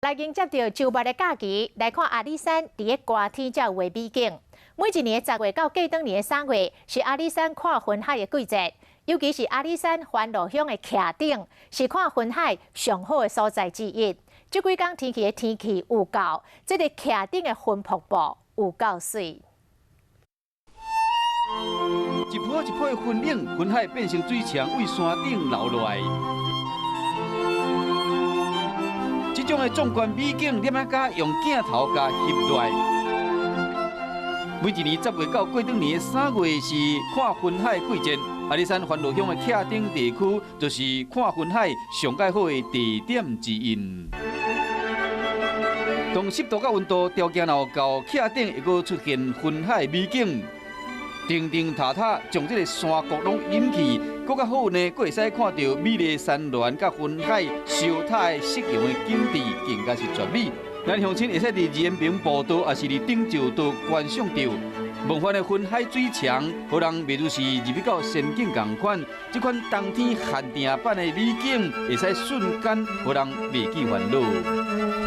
來迎接著週末的假期，來看阿里山佇咧寒天才有的美景。每一年的10月到過轉年的3月，是阿里山看雲海的季節，尤其是阿里山番路鄉的徛頂，是看雲海上好的所在之一。這幾工天氣的天氣有夠，這个徛頂的雲瀑布有夠媠。一波一波的雲影，雲海變成水牆，對山頂流落來。這種的壯觀美景，點仔加用鏡頭共翕落來。每一年10月到過轉年的三月是看雲海的季節，阿里山番路鄉的徛頂地區，就是看雲海上蓋好的地點之一。當濕度佮溫度條件若有夠，徛頂會閣出現雲海美景。重重塔塔將這个山谷攏隱去，閣較好呢，閣會使看著美麗山巒佮雲海相塔的適用的景致，更加是絕美。咱鄉親會使佇延平步道，抑是佇頂石道觀賞著夢幻的雲海水牆，予人袂如是入去到仙境仝款。這款冬天限定版的美景，會使瞬間予人袂記煩惱。